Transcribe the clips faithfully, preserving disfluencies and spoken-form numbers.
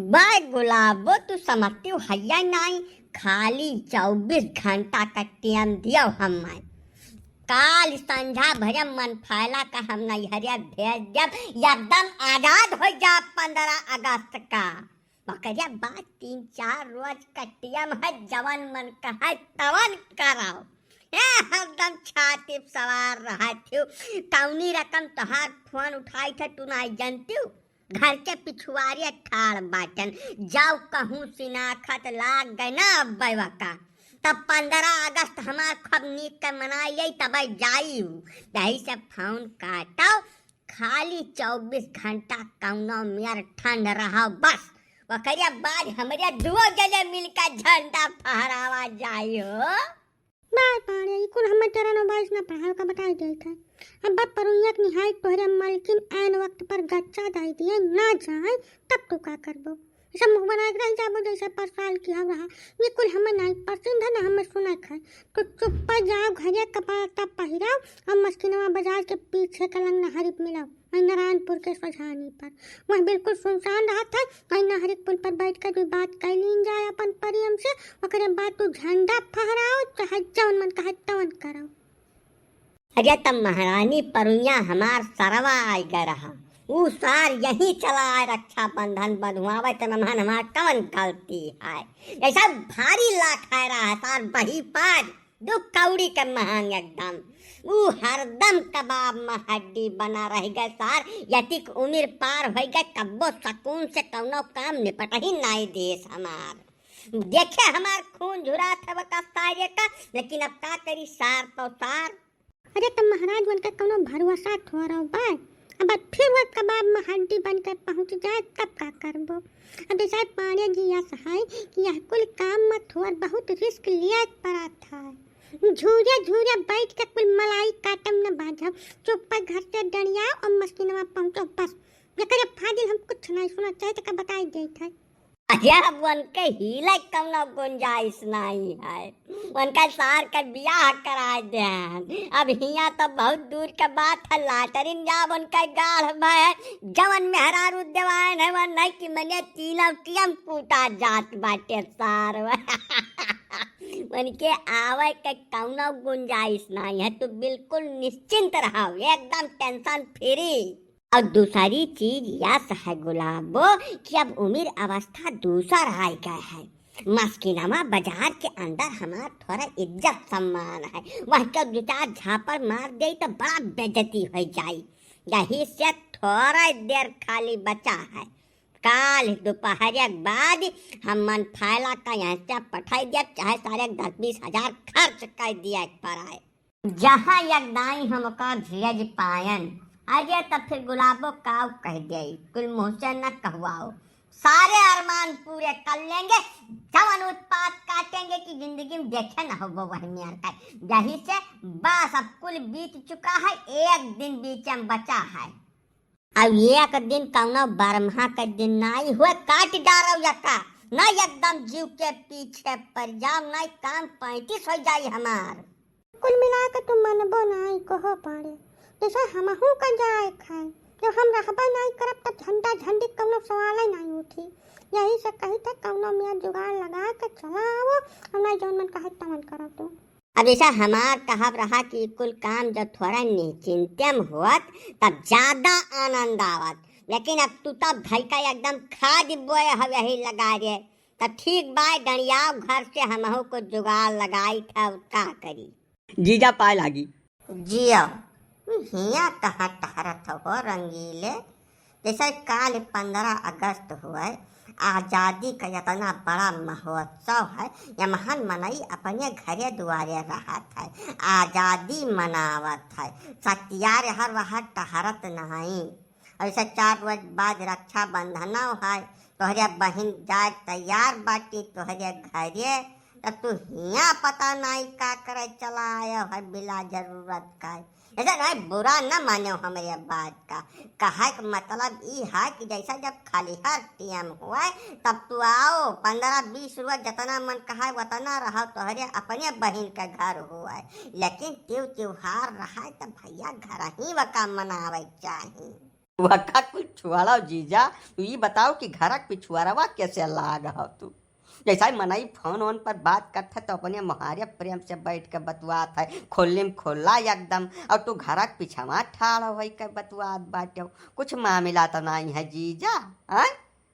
बाय गुलाबो, तू समझतिउ हइया नाई, खाली चउबीस घंटा का टेम दियो हम्मे। काल संझा भरे मन फैला का हम नैहरिया भेज देब, एकदम आजाद होइ जा पन्द्रह अगस्त का। ओकरे बाद तीन चार रोज का टेम है, जवन मन कहे तवन करव। ए, हरदम छाती पे सवार रहतिउ, कौनी रकम तोहार फोन उठाइत है, तू नाई जनतिउ। घर के पिछुआरे ठाड़ बाटन, जाउ कहूँ सिनाखत लाग गए ना अब्बे वका। तब पन्द्रह अगस्त हमार खूब नीक के मनाई, तब जाई। यही से फोन काटो, खाली चउबीस घंटा कौनो मेर ठंड रहो बस। ओकरे बाद हमरे दुओ जने मिलकर झंडा फहरावा जाई हो। बाय पाड़े, ई कुल हमें तेरह नौ बाईस ना पढ़ावे का बताई देत है। अब बाप परुइया के निहाई तोहरे मलकिन ऐन वक्त पर गच्चा दाई दिए ना जाए, तब तू का करबो? ऐसा मुँह बनाए के रह जाबो जैसे परसाल की हम रहा। ये कुल हमें नाई पसंद है ना हमें सुने खाए। तो चुप्पा जाओ घरे कपड़ा तब पहिराओ और मस्किनवा बाजार के पीछे कलंग नहरी पे मिलाओ। वहीं नारायणपुर के सोझानी पर। वह बिल्कुल सुनसान रहत है। वहीं नहरी के पुल पर बैठ कर भी बात कर लीन जाए अपन प्रेम से। ओकरे बाद तू झंडा फहराओ, चाहे जौन मन कहे तौन करो। अरे तब महारानी परुइया हमार सरवा आइ गए रहा। ऊ सार यहीं चला आए रक्षाबंधन बंधुआवे, तो नमहन हमार कवन गलती है? ऐसा भारी लाख है रहा सार बही पार। दो कौड़ी के महंग एकदम। ऊ हरदम कबाब में हड्डी बना रह गए सार। यतिक उमिर पार होइ गए, कब्बो सकून से कौनो काम निपट ही नाई देस हमार। देखे हमार खून झुरात है वका सारे का, लेकिन अब का करी सार तो सार। अरे त महाराज उनका कौनो भरोसा थोड़ो बा। अब फिर वो कबाब में हड्डी बन के पहुँच जाए तब का करबो? अब जैसे पाड़े जी यस है कि यह कुल काम में थोड़ बहुत रिस्क लिया पड़त है। झूरे झूरे बैठ के कुल मलाई काटम न बाझब, चुप्पे घर से डंडियाओ और मस्किनवा पहुँचो बस। एकरे फाजिल हम कुछ नहीं सुना चाहे तो का बताई देत है। अरे अब उनके हीले कौनो गुंजाइश नहीं है, उनका सार का बियाह कराए देन। अब हियाँ तो बहुत दूर के बात है, लाटरिन जाब उनका गाढ़ में है। जवन मेहरारू देवायन है वन नहीं कि मने तीनों टीएम कूटा जात बाटे सार। उनके आवे के कौनो गुंजाइश नहीं है, तू बिल्कुल निश्चिंत रहो, एकदम टेंशन फ्री। और दूसरी चीज यस है गुलाबो कि अब उमिर अवस्था दूसर आइ गए है। मस्किनवा बाजार के अंदर हमार थोड़ा इज्जत सम्मान है, वह के दो चार झापड़ मार दे तो बड़ा बेइज्जती हो जाई। यही से थोड़ा देर खाली बचा है। काल दोपहर के बाद हम मन फैला का यहाँ से पठाई दिया, चाहे सारे दस बीस हजार खर्च कर दिया पड़ाए। जहाँ एक दाई हमका भेज पायन, अरे तब फिर गुलाबो काव कह दे, कुल मुँह से न कहवाओ। सारे अरमान पूरे कर लेंगे, जवन उत्पात काटेंगे कि जिंदगी में देखे न होबो वह मेर का। यही से बस अब कुल बीत चुका है, एक दिन बीच में बचा है। अब एक दिन कौनो बरम्हा के दिन नाई हुए, काट डारो यका, ना एकदम जीव के पीछे पड़ जाओ, ना काम पैंतीस हो जाई हमार। कुल मिला के तू मनबो नाई कहो पाड़े, जैसे हमहू का जाए खाए, जब हम रहबे नाई करब तब झंडा झंडी कौनो सवाल ही नाई उठी। यही से कही थे कौनो मियाँ जुगाड़ लगा के चला आवो, हम नाई जौन मन कहे तवन करो तू। अब जैसा हमार कहब रहा कि कुल काम जब थोड़ा निश्चिंते में होत, तब ज्यादा आनंद आवत, लेकिन अब तू तब धइका एकदम खाद बोए हव यही लगा रे। तब ठीक बा, डंडियाव घर से हमहू को जुगाड़ लगाई था, का करी। जीजा पाए लागी। जियो, हियाँ कहाँ टहरत हो रंगीले? जैसे काल पन्द्रह अगस्त हुए, आजादी का इतना बड़ा महोत्सव है, यमहन मनई अपने घरे दुआरे रहत है, आजादी मनावत है, सत्यार हर वह टहरत नहीं। ऐसे चार रोज बाद रक्षाबंधन है, तोहरे बहिन जाए तैयार बाटी तोहरे घरे, तब तू हियाँ पता नहीं का करे चला आयो है बिला जरूरत का। ऐसे नहीं बुरा न मानो हमरे बात का। कहे के मतलब ई है कि जैसा जब खलिहर टेम हुए, तब तू आओ, पन्द्रह बीस रोज जितना मन कहे उतना रहो तोहरे अपने बहिन के घर हुए, लेकिन त्यों त्योहार रहे तब भैया घर ही वका मनावे के चाही। वका कुल छोड़ो जीजा, तू ई बताओ कि घरक पिछुआरवा कैसे लाग हो तू? जैसा ही मनई फोन ओन पर बात करत है तो अपने मोहारे प्रेम से बैठ के बतुआत है, खोलिम खोला एकदम, और तू घरक पिछवा ठाड़ होई के बतुआत बाटे। कुछ मामला तो नहीं है जीजा, हैं?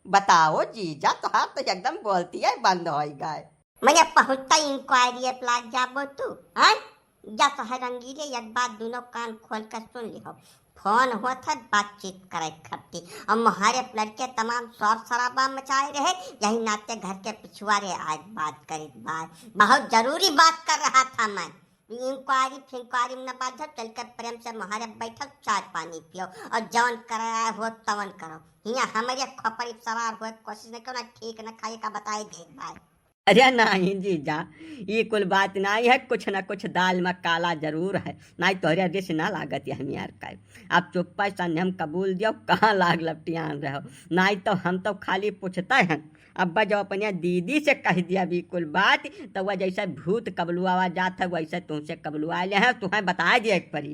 बताओ जीजा, तोहार तो एकदम बोलतिया बंद होई गए। मने पहुँचता इंक्वायरी पे लाग जाबो तू, हैं? जा सह रंगीले, एक बात दुनो कान खोल के सुन लिहो। फोन होत है, बातचीत करे खपती। और मोहारे लड़के तमाम शोर शराबा मचाए रहे, यही नाते घर के पिछुआरे आज बात करित बाय। बहुत जरूरी बात कर रहा था मैं। इंक्वायरी फिंक्वायरी में न बात, चल के प्रेम से मोहारे बैठो, चाय पानी पियो और जवन कराया हो तवन करो। हियाँ हमरे खोपड़ी पे सवार होए के कोशिश नहीं करो, ना ठीक ना खाए का बताए देत बाय। अरे नाहीं जीजा, ई कुल बात नाहीं है, कुछ न कुछ दाल में काला जरूर है, नाहीं तोहरे रिस ना लागत है हम यार का। अब चुप्पा से हम कबूल दियो, कहाँ लाग लपटियान रहो, नाहीं तो हम तो खाली पूछते हैं। अब जब अपने दीदी से कह दिया भी कुल बात, तो वह जैसे भूत कबलुआवा जात है, वैसे तुमसे कबलुआ ले हैं, तुम्हें बता दिए एक परी।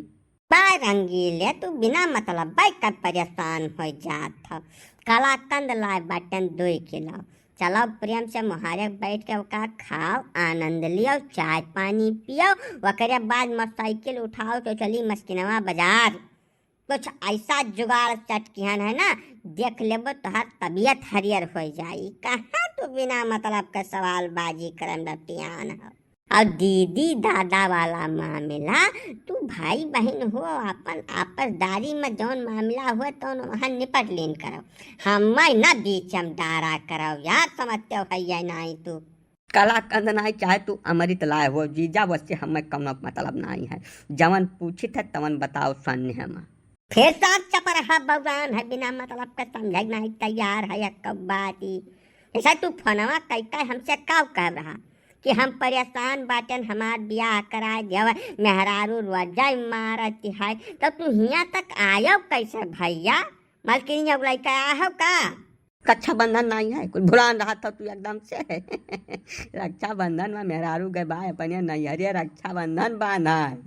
बाय रंगीले, तू बिना मतलब बाय का परेशान हो जात हो। कलाकंद लाए बाटन दुई किलो। चलो प्रेम से मोहारे बैठ के ओका खाओ, आनंद लियो, चाय पानी पियो, ओकरे बाद मोटरसाइकिल उठाओ तो चली मस्किनवा बाजार। कुछ ऐसा जुगाड़ चटकिहन है ना, देख लेबो तोहार तबीयत हरियर हो जाई। कहाँ तू बिना मतलब के सवालबाजी करे में लपटियान हो। और दीदी दादा वाला मामला, तू भाई बहिन हो, अपन आपसदारी में जौन मामला हुए तौन वहाँ निपट लेन करो, हमें ना बीच में डारा करो यार, समझते हो है या नहीं तू? कलाकंद नाई चाहे तू अमृत लाए हो जीजा, वैसे हमें कौनो मतलब नाई है, जवन पूछित है तवन बताओ सन्ने हम। फिर सार चपरहा बौरान है, बिना मतलब के समझे नाई तैयार है एक बात ही। ऐसा तू फोनवा कई कई हमसे काव कह रहा कि हम परेशान बाटेन, हमार बियाह कराए देव, मेहरारू रोजाई मारती है, तो तू हियाँ तक आयो कैसे भैया? मलकिनी अब लइका आहो का? रक्षाबंधन नाई है, कुल भुलान रहा था तू एकदम से। रक्षाबंधन में मेहरारू गए बा अपने नैहरे रक्षाबंधन बांधा है।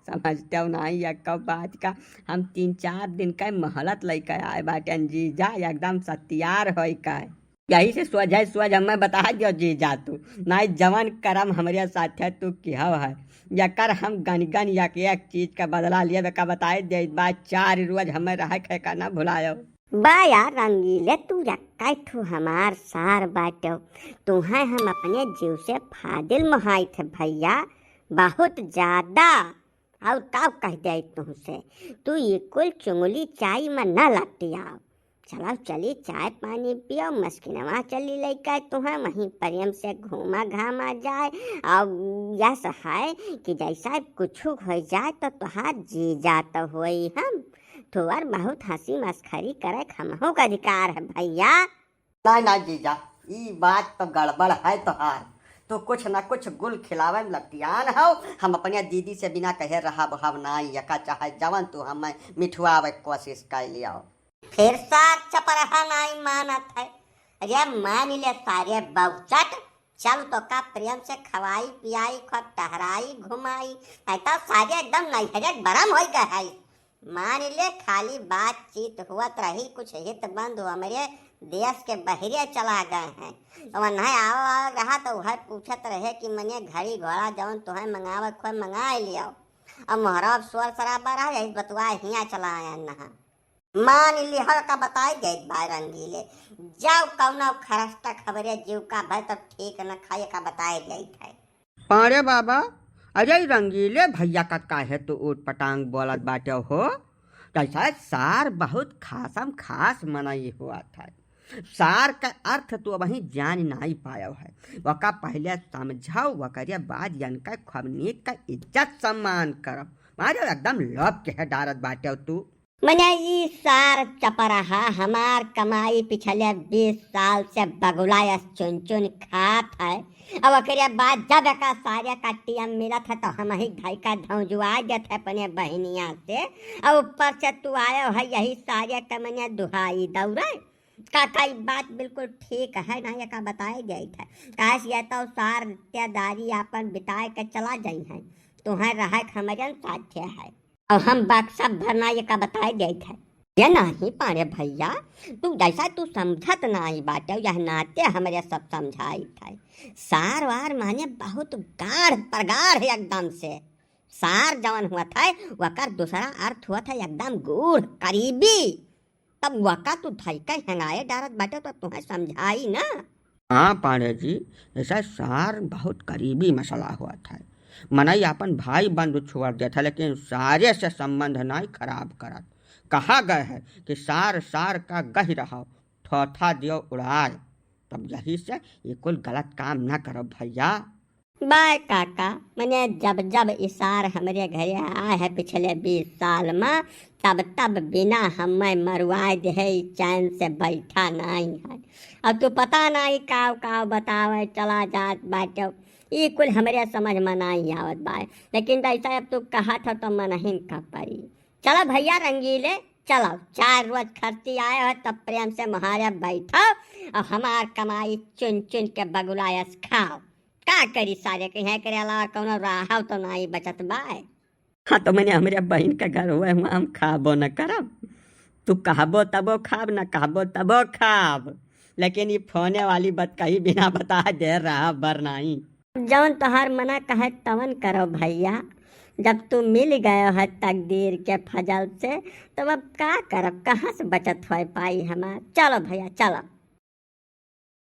समझते हो नाई या कब बात का, हम तीन चार दिन का मोहलत लइके आए बाटेन जीजा, एकदम सत्यार होई का। यही से सोझे सोझ हमें बता दियो जीजा तू, नाई जवन करम हमरे साथे तू किहव है, यकर हम गन गन यक एक चीज का बदला लिए का बताए दे बा, चार रोज हमें रह के का ना भुलायो। बा यार रंगीले, तू यक्का ठू हमार सार बाटो, तुहें हम अपने जीव से फादिल मोहाइत है भैया, बहुत ज्यादा। और का कह दे तुमसे, तू ये कुल चुंगली चाय में न लपटियाओ। चलो चली चाय पानी पियो, मस्किनवा चली लइका तुहें वहीं प्रेम से घूमा घामा जाए। और यस है कि जैसा कुछ हो जाए तो तुहार जीजा तो होई हम, तोर बहुत हंसी मस्खरी करे हमहू का अधिकार है भैया। नाई, नाई जीजा, ई बात तो गड़बड़ है तोहार। तू कुछ न कुछ गुल खिलावे में लपटियान हो। हम अपने दीदी से बिना कहे रहब, हम नाई यका चाहे जवन तू हमें मिठुआवे के कोशिश कर लियो। फिर सार चपरहा नाई मानत है। अरे मान ले सारे बौचट, चल तो का प्रेम से खवाई पियाई, खूब टहराई घुमाई, नहीं तो सारे एकदम नैहरे बरम हो गए है। मान ले, खाली बातचीत हुअत रही, कुछ हित बंधु हमरे देश के बहिरे चला गए हैं। तो वन्हे आओ, आओ रहा तो वह पूछत रहे कि मने घड़ी घोड़ा जौन तुहें मंगावे खोए मंगाए लियो। अब मोहरा अब शोर शराबा रहा, यही बतुआ हियाँ चला आया नहा। मान लिहल का बताई देत बा रंगीले, जाओ कौनो खरस्टा खबरे जीव का भय तब ठीक न खाए का बताई देत है। पारे बाबा, अरे ई रंगीले भैया का काहे तू ऊट पटांग बोलत बाटे हो? जैसा सार बहुत खासम खास मनई हुआ था। सार का अर्थ तू अबहीं जान नाई पायो है। वका पहले समझाओ, वकरे बाद यनका खबनी का इज्जत सम्मान करो। मारे एकदम लोभ के है डारत बाटे तू। मने ई सार चपरहा हमार कमाई पिछले बीस साल से बगुला यस चुन चुन खात है। अब ओकरे बाद जब एका सारे का टीएम मिलत है तो हम ही धई का धौजुआ देत है अपने बहिनिया से। अब ऊपर से तू आयो है यही सारे के मने दुहाई दौड़े। काका ई बात बिल्कुल ठीक है ना, एका बताए जाइत है। काहे से ये तो सार रिश्तेदारी आपन बिताए के चला जाई है, तुहें रहे के हमरे साथे है। और हम बात सब भरना ये का बताए देत है। ये नाहीं पाड़े भइया, तू जइसा तू समझत नाहीं बाटे, यह नाते हमरे सब समझाइत है। सार वार माने बहुत गाढ़ प्रगाढ़ है एकदम से। सार जवन हुवत है, वकर दूसरा अर्थ हुवत है एकदम गूढ़, करीबी। तब वका तू धइके हेंगाए डारत बाटे, तो तुहें समझाई ना। हाँ पाड़े जी, ऐसा सार बहुत करीबी मसला हुवत है। मनई आपन भाई बंधु छोड़ देत है, लेकिन सारे से संबंध नाहीं खराब करत। कहा गए है कि सार सार का गहि रहो, थोथा दियो उड़ाए। तब यही से ये कुल गलत काम ना करो भइया। बाय काका, मने जब जब ई सार हमरे घरे आए है पिछले बीस साल में, तब तब बिना हमें मरुआए देहे ई चैन से बैठा नाहीं है। अब तू पता नाहीं काव काव बतावे चला जात बाटे, ई कुल हमरे समझ में नाहीं आवत बाय। लेकिन जैसा अब तू कहत हो तो मनहिन का परी। चलो भइया रंगीले, चलो, चार रोज खर्ची आए हो तब प्रेम से मोहारे बैठो और हमार कमाई चुन चुन के बगुलायस खाओ। का करी सारे के, यहाँ करे अलावा कौनो राह तो नाहीं बचत बाय। हाँ, तो मने हमरे बहिन के घर हुए हुआ हम खाबो न करब। तू कहबो तबो खाब, न कहबो तबो खाब, लेकिन ई फोने वाली बात कहीं बिना बता दे रहा बर नाहीं। जवन तोहार मना कहे तवन करो भइया, जब तू मिल गयो है तकदीर के फजल से, तब अब का करब, कहाँ से बचत होए पाई हमार? चलो भइया, चलो।